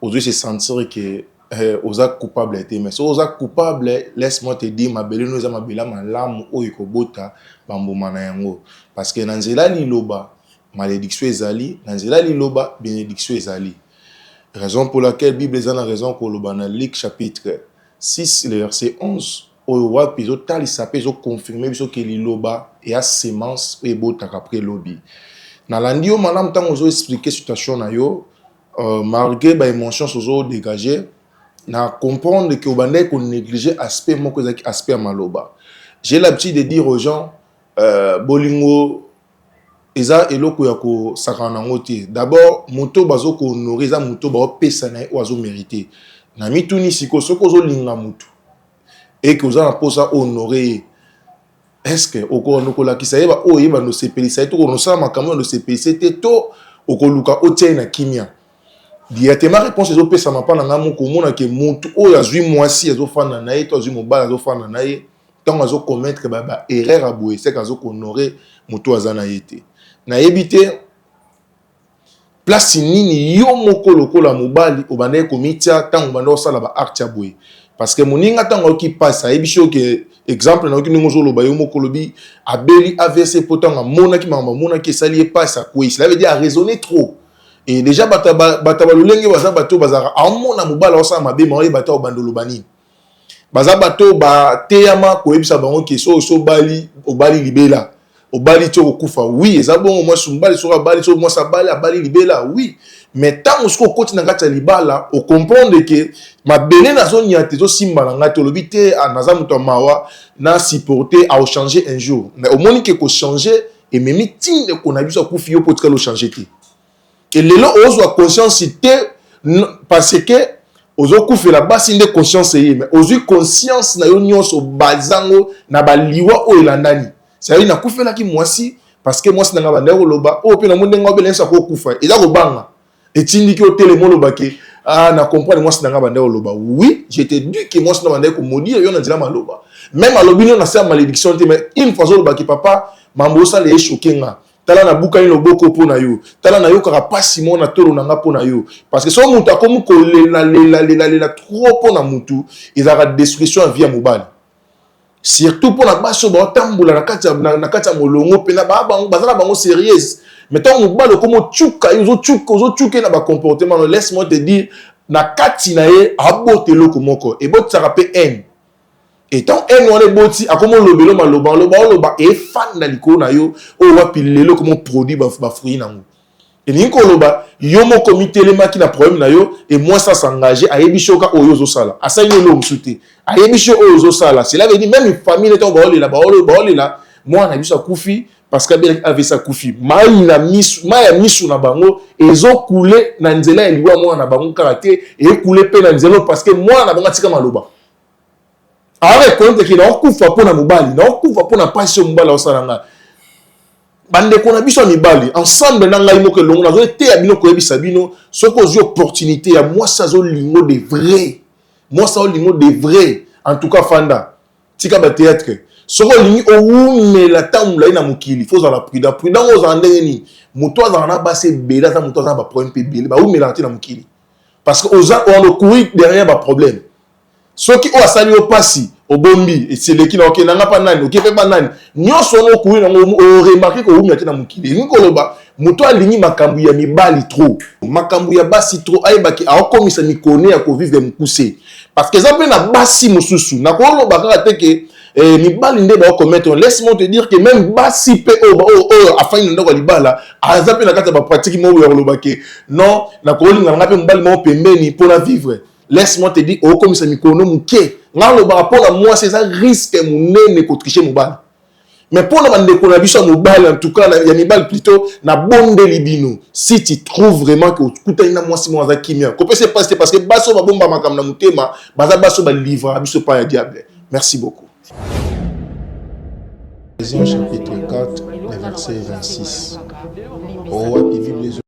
ozwi se sentir ke eh, oza coupable te. Mais soki oza coupable, laisse-moi te dire, mabele no eza mabele ya malamu oyo ekobota bambuma na yango. Parce que na nzela liloba, malédiction ezali, na nzela liloba, bénédiction ezali. Raison pour laquelle Bible eza na raison koloba na Luc chapitre 6, le verset 11, oyo wapi ezotalisa mpe ezoconfirme biso ke liloba eya semence oyo ebotaka après lobi. Nalandi yo malamu ntango ozoexplike situation na yo, malgré baémotions ozodégage, na comprendre ke obandaki konéglige aspect moko ezalaki aspect ya maloba. J'ai l'habitude de dire aux gens, bolingo eza eloko ya kosakana nango te. D'abord, moto bazokohonore eza moto baopesa na ye oyo azomérite. Na mituni sikoyo, soki ozolinga motu eke oza na mposa honore ye, est-ce okoka kolakisa ye ba oyo oyeba nosepelisa ye, to konosala makambo oyo nosepelisa ye te, to okoluka otia ye na kimia directement? Réponse ezopesama mpa na ngai moko. Omona ke motu oyo azwi mwasi azofanda na ye, to azwi mobali azofanda na ye, ntango azokommettre ba erreur ya boye, seke azokohonore motu aza na ye te. Nayebi te place nini yo moko lokola mobali obandaki komitia ntango obanda kosala ba acte ya boye, parce que moninga ntango ayoki mpasi, ayebi soki ke exemple nayoki ndenge ozoloba, yo moko olobi abeli AVC mpo ntango amonaki makambo amonaki esali ye mpasi, akwei. Cela veut dire araisonner trop. Et déjà bato balolenge baza bato bazalaka aomona mobali aosala mabe, ma oyeba te obanda oloba nini. Baza bato bateyama koyebisa bango ke so oso obali, obali libela, obali ti okokufa. Oui, eza bongo. Mwasi, mobali soki abali, soki mwasi abali, abali libela, oui. Mais ntango soki okoti na kati ya libala, ocomprendre ke mabele nazoniata ezosimba na ngai te, olobi te naza moto ya mawa, na supporter, aochange un jour. Mais omoni ke kochange ememi ti ndeko na biso akufi, yo mpo otikali ochange te. E lelo ozwa conscience te parce que ozokufela basi nde conscience eye. Mais ozwi conscience na yo nyonso bazango na baliwa oyo elandani, c'est-à-dire nakufelaki mwasi parce que mwasi na ngai bandaki koloba oyo mpe namoni ndenge obela nyonso akokufa, eza kobanga etindiki otelema oloba ke ah, na comprendre mwasi na ngai bandaki koloba. Oui, je te dis ke mwasi na bandaki komodire yo na nzela maloba, même alobi no na se ya malédiction te. Mais une fois azolobaki, papa, mambo osala echoke nga, tala nabukani loboko mpo na yo, tala nayokaka mpasi moko na tolo na nga mpo na yo. Parce que soki moto akomi kolela lela lela lela trop mpo na motu, ezalaka destruction ya vie ya mobali, surtout mpo na basi oyo baotambola na kati ya molongo mpena baza na bango sérieuse. Mais ntango mobali okomi otyuka ye, ozotyuka, ozotyuka ye na bacomportement no, laisse moi te dire, na kati na ye abota eloko moko ebotisaka mpe haine. Etant haine wana eboti, akomi olobelo maloba, oloba oloba, efanda likolo na yo oyo wapi lelo okomi oproduit bafruit nango. Elingi koloba yo moko mitelemaki na problème na yo e mwasi asengage, ayebi shoka oyo ozosala, asali eloko mosusu te, ayebi sho oyo ozosala. Cela veut dire même famille ntango baolela, baolela mwana na biso akufi parce que abelaki AVC, akufi, mai na misu, mai ya misu na bango ezokule na nzela ya liwa mwana na bango kaka te, ekule mpe na nzela parce que mwana na bango atika maloba, areconnaître ke naokufa mpo na mobali, naokufa mpo na mpasi oyo mobali aosala ngai. Bandeko na biso ya mibali, ensemble na ngai moko elongo, nazoteya bino koyebisa bino, soki ozwi opportunité ya mwasi azolingo de vrai, mwasi azolingo de vrai, en tout cas fanda, tika bathéâtre. Soki olingi owumela ntango molai na mokili, fo ozala prudent. Prudent ngo ozala ndenge nini? Moto azala na basi ebele aza moto aza na baproblème mpe ebele, bawumelaka te na mokili parce que oza wana ocourir derrière baproblème. Soki oyo asali yo mpasi, obombi, eseleki na okende nanga mpa nani, oke mpe mpa nani, nyonso wana okuri nango, oremarke kowumela te na mokili. Elingi koloba moto alingi makambo ya mibali trop, makambo ya basi trop, ayebaki aokomisa mikone ya kovivre mokuse, parce que eza mpe na basi mosusu. Nakoloba kaka te ke mibali nde baokommettre. Laisse moi te dire que même basi mpe oyo afandi na ndako ya libala aza mpe na kati ya bapratique moko ya koloba ke non, nakolinga nanga mpe mobali moko pembeni mpona vivre. Laisse-moi te dire, okomisa mikono moke. Nga lobaka mpo na mwasi eza risque monene kotriche mobali, mais mpo na bandeko na biso ya mobali, en tout cas ya mibali plutôt, nabondeli bino, si tu trouves vraiment ke okutani na mwasi moko aza kimia, kopesa epasi te, parce que basi oyo babomba makambo na motema baza basi oyo balivraka biso epai ya diable. Merci beaucoup. Ephésiens chapitre 4, le verset 26. Oh, wapi Bible?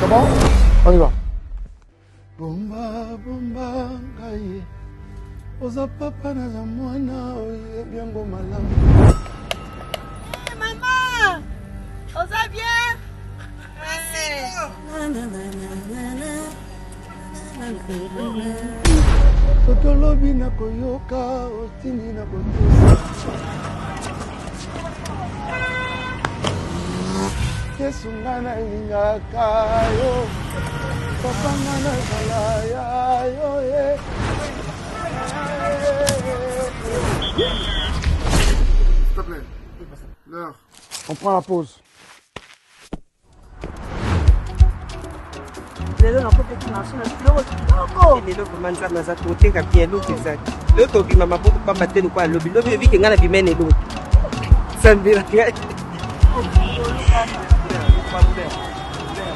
C'est bon? On y va. Bomba bomba ngai oza papa naza mwana oyebi yango malamu. Hey, mama, oza bien? Hey. Soki olobi nakoyoka, otindi nakotosa. Yesu nga nalingaka yo, papa nga nazala ya yo ye. S'il te plaît, l'heure. On prend la pause. Lelo nakopeki marché na biloko kitoko. Lelo vraiment Nzambe aza toteka bien eloko eza te. Lelo tobima maboko pamba te lokola lobi lobi ebike ngai na bima na eloko. Sambela ngai.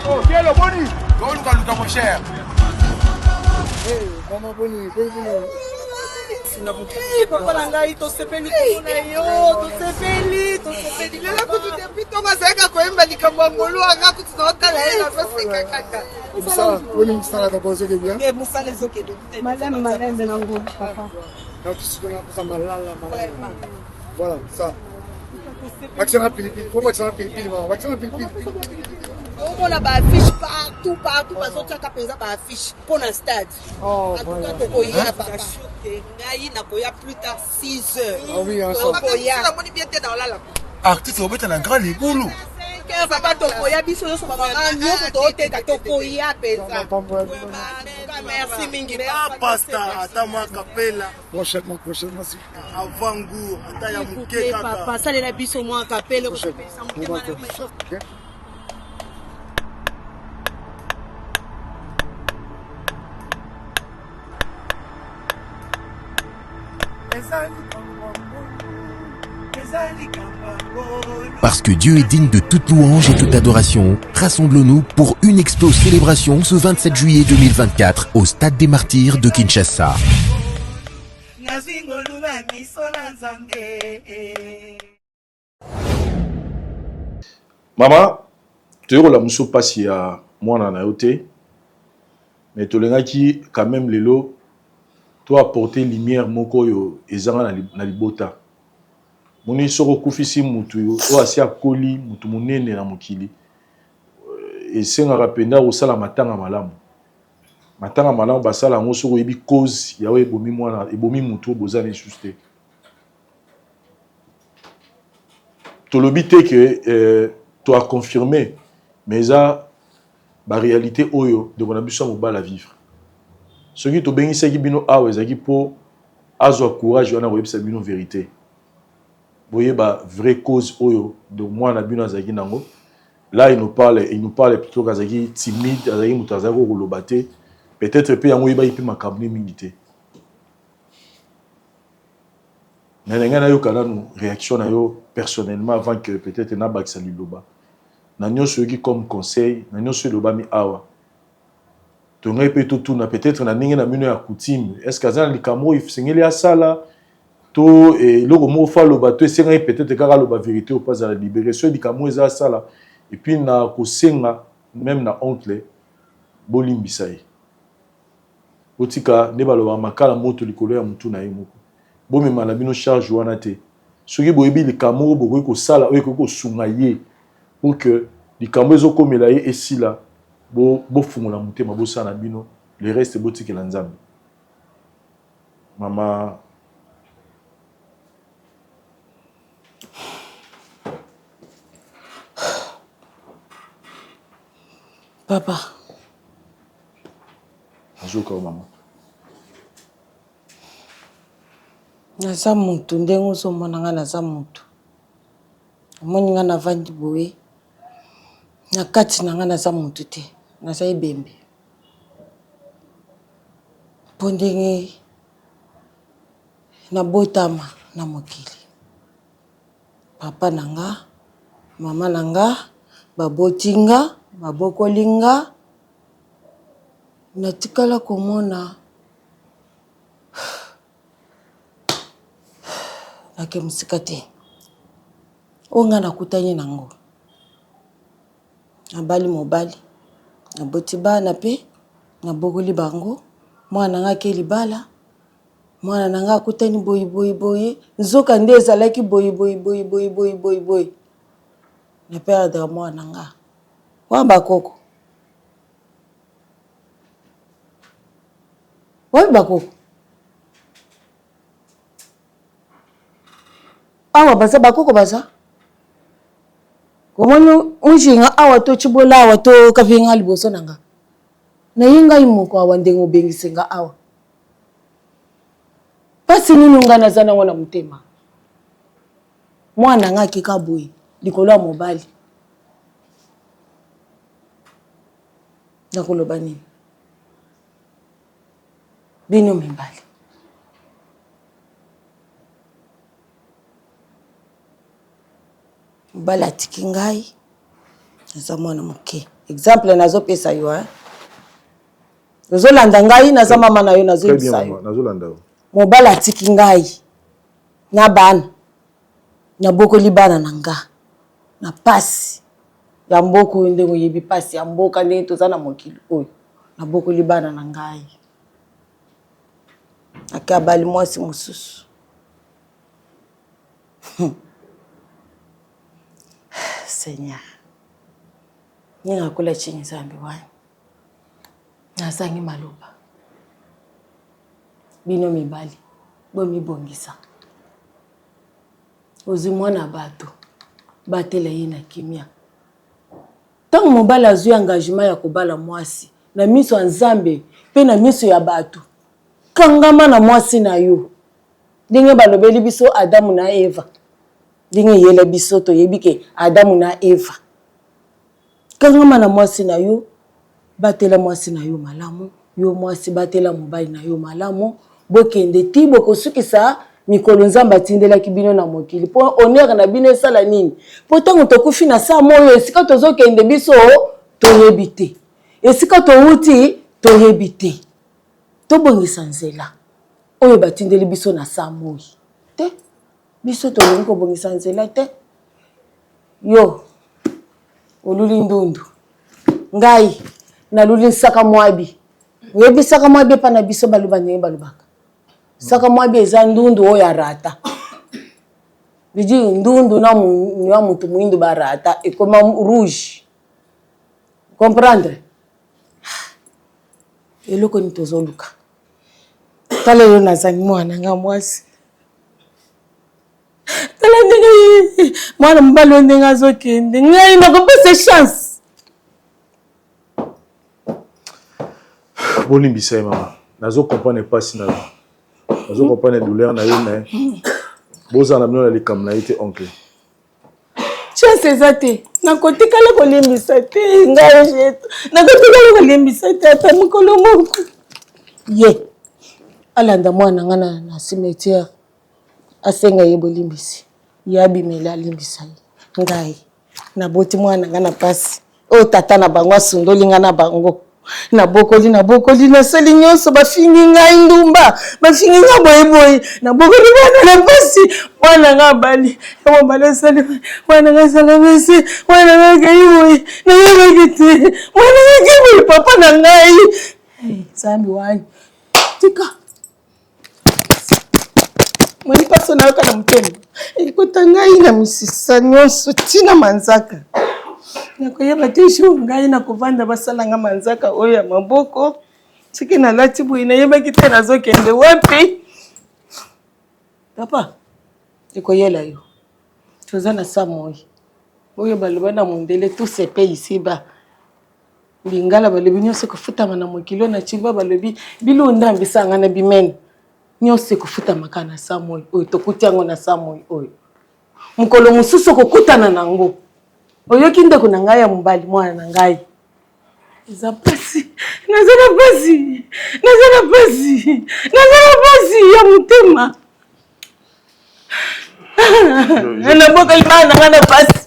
Oh, Kielo, boni? Toluka luka mon cher. Hey, mama boni, boni boni. Papa na ngai tosepeli komona yo tosepeli tosepeli lelo kutu depuis ntongo azalaka koyemba likambo ya ngolu anga kutu naotala ye nazoseka kaka mosala papa ozokende bien eh, mosala ezokende maleme malembe na ngolu papa voilà ça bakisa na pilipili po bakisa na pilipili mama bakisa na pilipili omona baaffiche partout partout bazotiaka mpenza baaffiche mpo na stade Oh, en tout cas tokoya papa ngai nakoya plus tard 6 heures ah oui, tokoya namoni bien te naolala artiste obeta na grand libulu papa tokoya biso nyonso bamama nyonso tooteka tokoya mpenza merci mingi pasta ata mwa kapela prochainement prochainement avant gour ata ya moke kaka papa salela biso mwa kapela Parce que Dieu est digne de toute louange et toute adoration, rassemblons-nous pour une expo célébration ce 27 juillet 2024 au Stade des Martyrs de Kinshasa. Mama, toyekola mosusu mpasi ya mwana na yo te, mais tolingaki quand même lelo to apporter lumière moko oyo ezanga na libota. Moni soki okufisi mutu oyo asi akoli mutu monene na mokili, euh, esengaka mpenza kosala matanga malamu. Matanga malamu basala yango soki oyebi cause ya oyo ebomi mwana, ebomi mutu oyo boza lisusu te. Tolobi te que euh, to a confirmer mais eza ba réalité oyo ndeko na biso ya mobali a vivre. Soki tobengisaki bino awa ezalaki mpo azwa courage wana koyebisa bino verite, boyeba vraie cause oyo ndeko mwana na bino azalaki nango. Là il nous parle, il nous parle plutôt qu'azalaki timide, azalaki moto azalaki koloba te, peut-être mpe yango oyebaki mpe makambo ne mingi te. Mais na ngai nayoka nanu réaction na yo personnellement avant que peut-être nabakisa liloba na nyonso oyoki comme conseil na nyonso elobami awa. Tongai mpe totuna peut-être na ndenge na bino ya coutume, est-ce que aza na likambo oyo esengeli asala to eh, eloko moko fo aloba to esengaki peut-être kaka aloba vérité oyo mpo azala libéré soki likambo oyo eza asala et puis na kosenga même na oncle bolimbisa ye. Botika nde balobaka makala moto likolo ya mutu na ye moko. Bomema na bino charge wana te. Soki boyebi likambo moko bokoki kosala oyo ekoki kosunga ye pour que likambo ezokomela ye esila, bo bofungola motema bosala na bino, le reste botikela Nzambe. Mama. Papa. Nazoyoka yo mama. Naza mutu ndenge ozomona nga naza mutu. Omoni nga navandi boye na kati na nga naza mutu te, naza ebembe. Mpo ndenge nabotama na mokili, papa na nga, mama na nga baboti nga, babokoli nga. Natikala komona nake mosika te oyo ngai nakutani nango nabali mobali naboti bana mpe nabokoli bango mwana na ngai ake libala mwana na ngai akutani boye boye boye nzoka nde ezalaki boye boye boye boye boye boye boye na perdre mwana na ngai wana bakoko. Wapi bakoko? Awa baza bakoko baza? Omoni unjinga awa to tshibola awa to kavinga liboso na nga. Naye ngai moko awa ndenge obengisi nga awa. Pasi nini nga naza nango na motema? Mwana nga akeka boye likolo ya mobali. Nakoloba nini? Bino mibali. Mobali atiki ngai, naza mwana moke. Exemple nazopesa yo hein. Ozolanda ngai, naza mama na yo, nazoyebisa yo. Mobali atiki ngai na bana, nabokoli bana na nga na pasi ya mboka oyo, ndenge oyebi pasi ya mboka, ndenge toza na mokili oyo, nabokoli bana na ngai. Ake abali mwasi mosusu. Seigneur, ndenge akola chini Nzambe wani, nazangi maloba. Bino mibali bomibongisa, ozwi mwana bato, batela ye na kimia. Ntango mobali azwi engagement ya kobala mwasi na miso ya Nzambe mpe na miso ya bato, kangama na mwasi na yo. Ndenge balobeli biso Adamu na Eva, ndenge eyela biso toyebi ke Adamu na Eva. Kangama na mwasi na yo, batela mwasi na yo malamu, yo mwasi batela mobali na yo malamu, bokende ti bokosukisa mikolo Nzambe atindelaki bino na mokili mpo honneur na bino esala nini? Mpo ntango tokufi na saa moyo, esika tozokende biso toyebi te, esika towuti toyebi te. Tobongisa nzela oyo batindeli biso na saa moi te. Biso tolingi kobongisa nzela te. Yo oluli ndundu, ngai naluli nsaka mwabi. Oyebi saka mwabi epa na biso baluba ndenge balobaka saka mwabi eza ndundu oyo arata bidi ndundu na na mutu muindu barata ekoma rouge comprendre eloko nini tozoluka tala yo nazangi mwana nga mwasi tala ndenge mwana mobali oyo ndenge azokende ngai nakopesa chance Bolimbisa ye mama, nazo comprendre pasi na yo, nazo comprendre douleur na yo, mais bozala na bino na likambo na ye te oncle. Chance eza te, nakotikala kolimbisa te ngai, nakotikala kolimbisa te ata mokolo moko. Ye alanda mwana nga na, na cimetière asenga ye bolimbisi, ye abimela alimbisa ye ngai. Naboti mwana na nga na pasi oyo tata na bango asundoli nga na bango nabokoli nabokoli nasali nyonso bafingi ngai ndumba bafingi nga boyeboye nabokoli mwana na pasi mwana nga abali ya mobali asali mwana nga asala mesi mwana nga akei boye nayebaki te mwana nga akei boye papa na ngai nzambe wani tika moni mpaso nayoka na motema ekota ngai na misisa nyonso ntina manzaka nakoyeba te jour ngai nakovanda basala nga manzaka oyo ya maboko soki nalati boye nayebaki te nazokende wapi papa ekoyela yo toza na sa moi oyo baloba na mondele tout se paye ici bas Lingala balobi nyonso ekofutama na mokili oyo, na Tshiluba balobi bilunda bisanga na bimene nyonso ekofutama kaka na saa moi oyo tokuti yango na saa moi oyo. Mokolo mosusu okokutana na yango. Oyoki ndeko na ngai ya mobali, mwana na ngai, eza mpasi, naza na mpasi, naza na mpasi, naza na mpasi ya motema. Nabokoli bana na ngai na mpasi.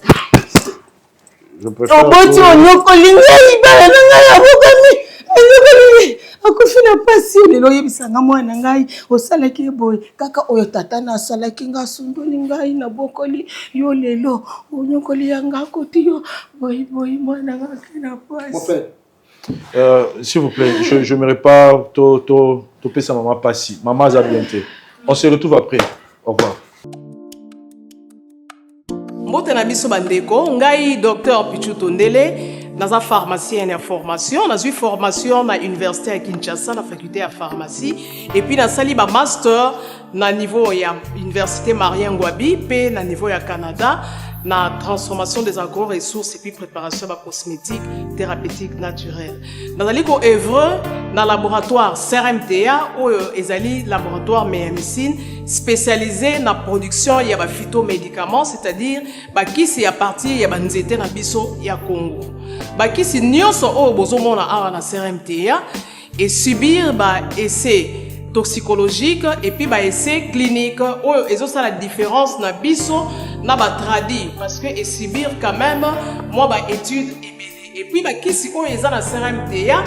Oboti onyokoli ngai bana na ngai abokami anyokoli akufi na mpasi lelo oyebisa nga mwana ngai osalaki ye boye kaka oyo tata na asalaki nga asundoli ngai nabokoli yo lelo onyokoli ya nga akoti yo boye boye mwana nga ake na mpasi. S'il vous plaît, je ne pas to to to pesa maman pasi. Maman aza bien te. On se retrouve après. Au revoir. Mbote na biso bandeko, ngai Docteur Pichu Tondele. Naza pharmacienne ya formation, nazwi formation na université ya Kinshasa na faculté ya pharmacie et puis nasali ba master na niveau ya université Marien Ngouabi pe na niveau ya Canada na transformation des agro-ressources et puis préparation ya ba cosmétiques thérapeutiques naturelles. Nazali ko œuvre na laboratoire CRMTA oyo ezali laboratoire Meyamicine spécialisé na production ya ba phytomédicaments, c'est-à-dire bakisi ya partir ya banzete na biso ya Congo. Bakisi nyonso oyo bozomona awa na CRMTA et subir ba essais toxicologique et puis ba essais clinique oyo ezosala différence na biso na ba tradi parce que et subir quand même mwa ba études ebele. Et puis bakisi oyo eza na CRMTA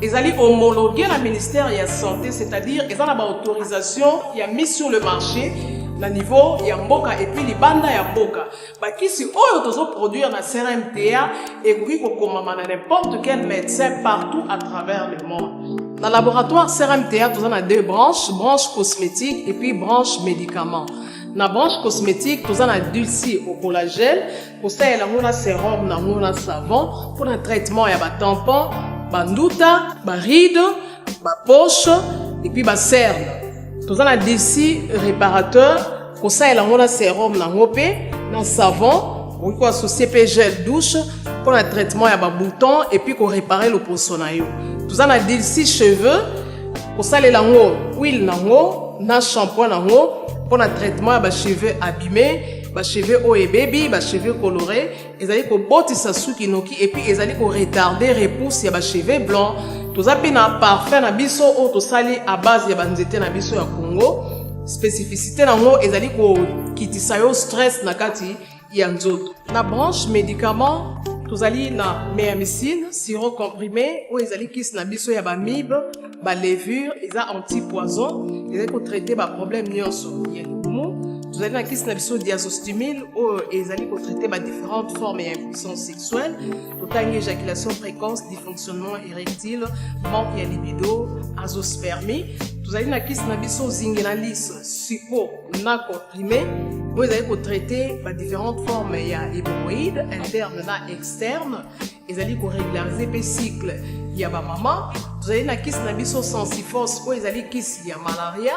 ezali homologué na ministère ya santé, c'est-à-dire eza na ba autorisation ya mise sur le marché na niveau ya mboka et puis libanda ya mboka. Bakisi oyo tozo produire na CRMTA ekoki kokomama na n'importe quel médecin partout à travers le monde. Na laboratoire CRMTA toza na deux branches, branche cosmétique et puis branche médicament. Na branche cosmétique toza na Dulci au collagène, kosalela yango na sérum na yango na savon pour na traitement ya ba tampon, ba nduta, ba rides, ba poche et puis ba cerne. Toza na Dulci réparateur, kosalela yango na sérum na yango mpe na savon, okoki koassocie mpe gel douche mpo na traitement ya ba bouton et puis koréparer loposo na yo. Toza na Dulci cheveux, kosalela yango huile na yango na shampoing na yango mpo na traitement ya ba cheveux abîmés, ba cheveux oyo ebebi, ba cheveux colorés, ezali kobotisa suki noki et puis ezali koretarder repousse ya ba cheveux blancs. Toza mpe na parfum na biso oyo tosali à base ya banzete na biso ya Congo. Spécificité nango ezali kokitisa yo stress na kati ya nzoto. Na branche médicament tozali na Meyamicine sirop comprimé oyo ezali kisi na biso ya bamibe, balevure, eza anti-poison, ezali kotraite baproblème nyonso ya libumu. Tozali na kisi na biso diazostimile oyo ezali kotraite ba différentes formes ya impuissance sexuelle, totangi éjaculation précoce, dysfonctionnement érectile, manque ya libido, azospermie. Tozali na kisi na biso zingenalis suppo na comprimé oyo ezali kotraite ba différentes formes ya hémorroïde interne na externe, ezali korégulariser mpe cycle ya bamama. Tozali na kisi na biso Sensifos oyo ezali kisi ya malaria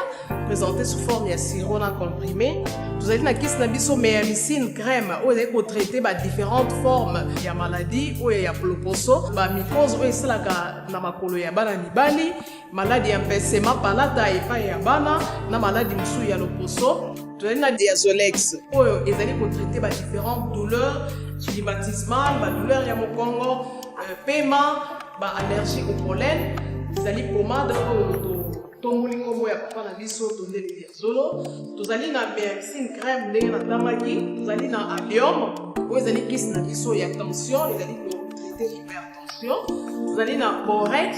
présenté sous forme ya sirop na comprimé. Tozali na kisi na biso Meyamicine crème oyo ezali kotraite ba différentes formes ya maladie oyo ya loposo, bamycose oyo esalaka na makolo ya bana mibali, maladi ya mpesema palata epai ya bana na maladi mosusu ya loposo. Tozali na Diazolex oyo ezali kotraite ba différentes douleurs rhumatismales, ba douleur ya mokongo, pema, ba allergie au pollen. Ezali pomade oyo totomboli nkombo ya papa na biso Tondele Diazolo. Tozali na Meyamicine crème ndenge natangaki. Tozali na Allium oyo ezali kisi na biso ya tension, ezali kotraite hypertension. Tozali na Borex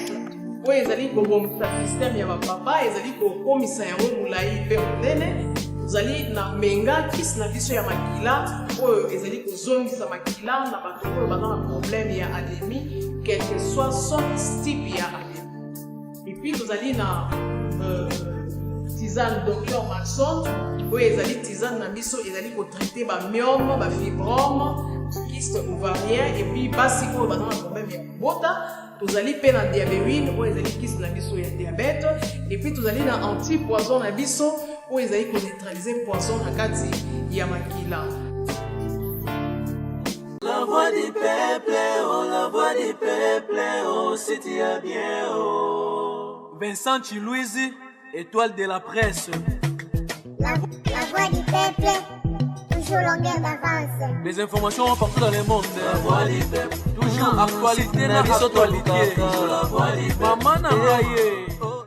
oyo ezali kobongisa système ya bapapa, ezali kokomisa yango molai mpe monene. Tozali na Menga, kisi na biso ya makila oyo ezali kozongisa makila na bato oyo baza na problème ya anémie, quel que soit sorte type ya anémie. Et puis tozali na tisane Dr Maxon oyo ezali tisane na biso ezali kotraite bamyome, bafibrome, kyste ovarien et puis basi oyo baza na problème ya kobota. Tozali mpe na diabewine oyo ezali kisi na biso ya diabète. Et puis tozali na anti-poison na biso oyo ezali koneutraliser poison na kati ya makila. La voix du peuple, oh la voix du peuple, oh si tu as bien, oh. Vincent Chiluizi, étoile de la presse. La voix du peuple, toujours longueur d'avance. Les informations partout dans le monde. La voix du peuple, toujours actualité na actualité. La voix du peuple. Maman na ngai ye.